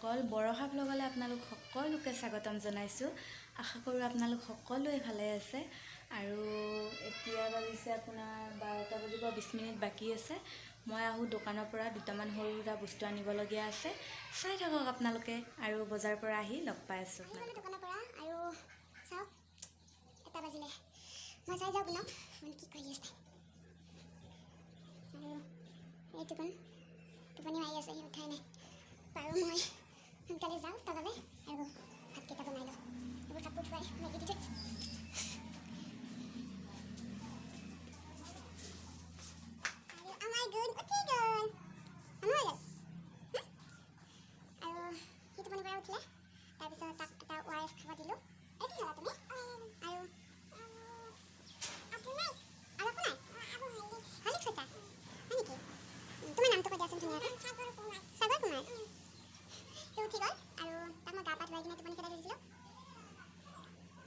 বন্ধুসকল, বৰষা ভ্লগলৈ আপোনালোক সকলোকে স্বাগতম জনাইছোঁ। আশা কৰোঁ আপোনালোক সকলোৱে ভালে আছে। আৰু এতিয়া বাজিছে আপোনাৰ 12টা বাজিব 20 মিনিট বাকী আছে। মই আহোঁ দোকানৰ পৰা, দুটামান সৰু সুৰা বস্তু আনিবলগীয়া আছে। চাই থাকক আপোনালোকে আৰু বজাৰৰ পৰা আহি লগ পাই আছোঁ। আহি গ'লোঁ দোকানৰ পৰা আৰু চাওক, 1টা বাজিলে। মই চাই যাওঁ গুণক, গুণ কি কৰি আছে। আৰু এইটো গুণ টোপনি মাৰি আছে, সি উঠাই নাই। বাৰু, মই সোনকালে যাওঁ তললৈ আৰু ভাতকেইটা বনাই লওঁ। এইবোৰ কাপোৰ ধুৱাই মেগী দি থৈ। আৰু আমাৰ গুণ উঠি গ'ল, আমাৰ হৈ গ'ল। আৰু সি টোপনিৰ পৰা উঠিলে, তাৰপিছত তাক এটা অ' আৰ এছ খাব দিলোঁ। এই কি খালা তুমি? আৰু আৰু একো নাই? হৰলিক্স খাইছা, হয় নেকি? তোমাৰ নামটো কৈ দিয়াচোন ধুনীয়াকৈ। সাগৰ কুমাৰ। সি উঠি গ'ল আৰু তাক মই গা পা ধুৱাই কিনে টোপনি খেদাই থৈ দিছিলোঁ।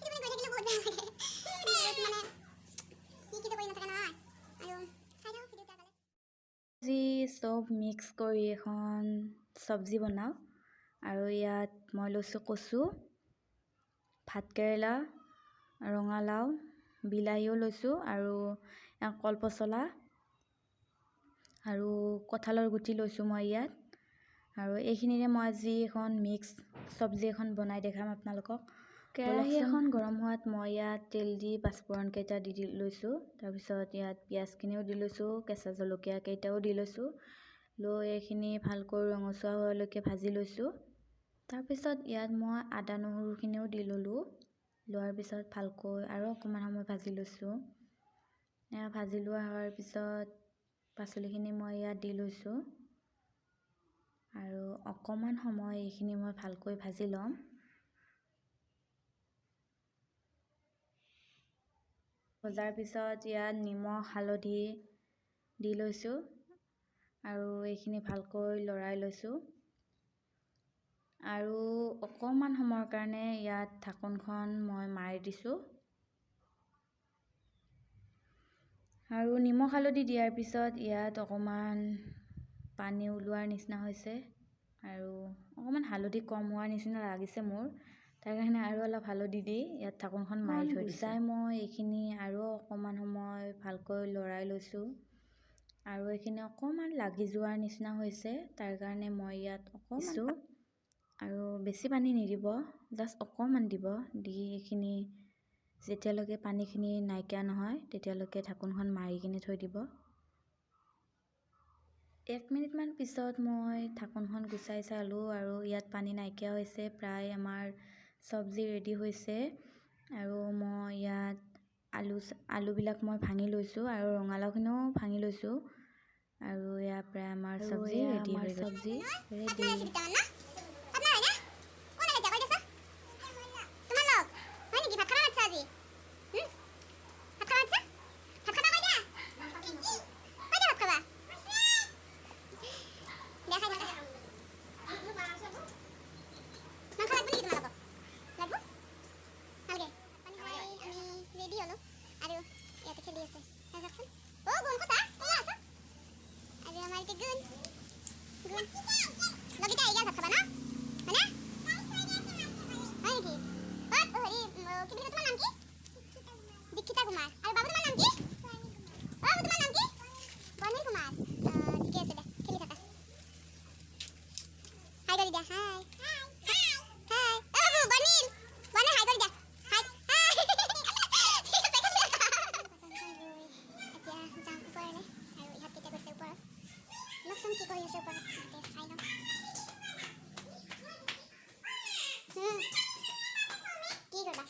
সি টোপনি গৈ থাকিলেও বহুত বেয়া লাগে, বহুত মানে কি কি যে কৰি নাথাকে নহয়। আৰু চাই থাকক ভিডিঅ'টো আগলৈ। আজি চব মিক্স কৰি এখন চব্জি বনাওঁ। আৰু ইয়াত মই লৈছোঁ কচু, ভাতকেৰেলা, ৰঙালাও, বিলাহীও লৈছোঁ আৰু কলপচলা আৰু কঁঠালৰ গুটি লৈছোঁ মই ইয়াত। আৰু এইখিনিৰে মই আজি এখন মিক্স চব্জি এখন বনাই দেখাম আপোনালোকক। কেৰাহী এখন গৰম হোৱাত মই ইয়াত তেল দি পাঁচফোৰণ কেইটা দি দি লৈছোঁ। তাৰপিছত ইয়াত পিঁয়াজখিনিও দি লৈছোঁ, কেঁচা জলকীয়া কেইটাও দি লৈছোঁ। লৈ এইখিনি ভালকৈ ৰঙচুৱা হোৱালৈকে ভাজি লৈছোঁ। তাৰপিছত ইয়াত মই আদা নহৰুখিনিও দি ল'লোঁ। লোৱাৰ পিছত ভালকৈ আৰু অকণমান সময় ভাজি লৈছোঁ। এয়া ভাজি লোৱা হোৱাৰ পিছত পাচলিখিনি মই ইয়াত দি লৈছোঁ আৰু অকণমান সময় এইখিনি মই ভালকৈ ভাজি ল'ম। ভজাৰ পিছত ইয়াত নিমখ, হালধি দি লৈছোঁ আৰু এইখিনি ভালকৈ লৰাই লৈছোঁ। আৰু অকণমান সময়ৰ কাৰণে ইয়াত ঢাকোনখন মই মাৰি দিছোঁ। আৰু নিমখ, হালধি দিয়াৰ পিছত ইয়াত অকণমান পানী ওলোৱাৰ নিচিনা হৈছে আৰু অকণমান হালধি কম হোৱাৰ নিচিনা লাগিছে মোৰ। তাৰ কাৰণে আৰু অলপ হালধি দি ইয়াত ঢাকোনখন মাৰি থৈ দিছোঁ। মই এইখিনি আৰু অকণমান সময় ভালকৈ লৰাই লৈছোঁ আৰু এইখিনি অকণমান লাগি যোৱাৰ নিচিনা হৈছে। তাৰ কাৰণে মই ইয়াত অকণমান, আৰু বেছি পানী নিদিব, জাষ্ট অকণমান দিব। দি এইখিনি যেতিয়ালৈকে পানীখিনি নাইকিয়া নহয়, তেতিয়ালৈকে ঢাকোনখন মাৰি কিনে থৈ দিব। এক মিনিটমান পিছত মই ঢাকোনখন গুচাই চালোঁ আৰু ইয়াত পানী নাইকিয়া হৈছে। প্ৰায় আমাৰ চব্জি ৰেডি হৈছে। আৰু মই ইয়াত আলুবিলাক মই ভাঙি লৈছোঁ আৰু ৰঙালাওখিনিও ভাঙি লৈছোঁ। আৰু এয়া প্ৰায় আমাৰ চব্জি ৰেডি হৈ চব্জি ৰেডি। আপোনাৰ আছে দুটামান ন? আপোনাৰ হয়নে? কোন আহিছে কৈ দিয়াচোন। তোমাৰ লগ হয় নেকি? ভাত খাবা মাতছা আজি? ভাত খাবা মাতছা? ভাত খাবা কৈ দিয়া, কৈ দিয়া, ভাত খাবা দিয়া। খাই থাকা। মাংস লাগব নেকি তোমালোকক? লাগব? নালাগে। পানী খাই আমি ৰেডি হ'লোঁ আৰু ইয়াতে খেলি আছে। চাওকচোন। অ' গুণ, ক'তা ক'লা আছ? আৰু আমাৰ এতিয়া গুণ, গুণ লগিতা আহি গ'ল। ভাত খাবা ন, হয়নে? হয় নেকি? অ' হেৰি, কি বুলি কয়, তোমাৰ নাম কি? দীক্ষিতা কুমাৰ। আৰু বাবু, তোমাৰ নাম কি? অ' বাবু, তোমাৰ নাম কি? বৰ্ণিল কুমাৰ। অঁ, ঠিকে আছে দে, খেলি থাকা। হাই কৰি দিয়া, হাই হাই। অ' বাবু বৰ্ণিল, বৰ্ণিল, হাই কৰি দিয়া, হাই হাই। ঠিক আছে, খেলি থাকা। এতিয়া যাম ওপৰলৈ আৰু ইহঁত কেইটা গৈছে ওপৰত। লওকচোন কি কৰি আছে ওপৰত, ইহঁতে চাই লওঁ। কি কৰিবা?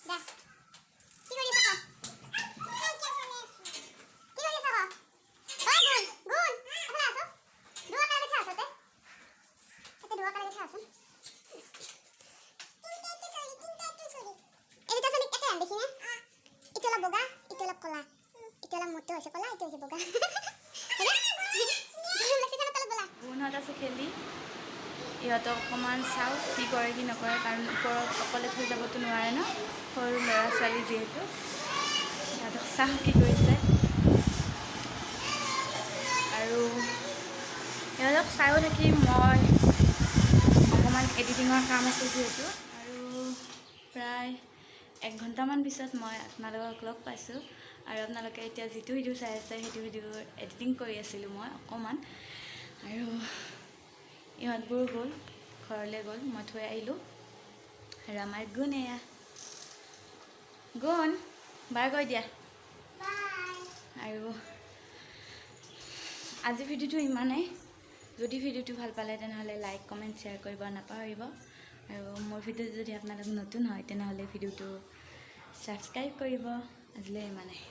দে, কি কৰি আছা ক? কি কৰি আছা ক? ঐ গুণ, গুণ, এফালে আছো। দুৱাকালে থিয় আছ তে, এতে দুৱাকালে থিয় আছোন। এই দুটা চলিক একে হেন দেখি নে? ইহঁতক অকণমান চাওঁ কি কৰে কি নকৰে, কাৰণ ওপৰত অকলে থৈ যাবতো নোৱাৰে ন, সৰু ল'ৰা ছোৱালী যিহেতু। ইহঁতক চাওঁ কি কৰিছে আৰু ইহঁতক চায়ো থাকিম মই। অকণমান এডিটিঙৰ কাম আছে যিহেতু। আৰু প্ৰায় 1 ঘণ্টামান পিছত মই আপোনালোকক লগ পাইছোঁ। আৰু আপোনালোকে এতিয়া যিটো ভিডিঅ' চাই আছে সেইটো ভিডিঅ'ৰ এডিটিং কৰি আছিলোঁ মই অকণমান। আৰু ইহঁতবোৰ গ'ল, ঘৰলৈ গ'ল, মই থৈ আহিলোঁ। আৰু আমাৰ গুণ, এয়া গুণ, বাই কৈ দিয়া। আৰু আজি ভিডিঅ'টো ইমানেই। যদি ভিডিঅ'টো ভাল পালে তেনেহ'লে লাইক, কমেণ্ট, শ্বেয়াৰ কৰিব নাপাহৰিব। আৰু মোৰ ভিডিঅ'টো যদি আপোনালোক নতুন হয় তেনেহ'লে ভিডিঅ'টো ছাবস্ক্ৰাইব কৰিব। আজিলৈ ইমানেই।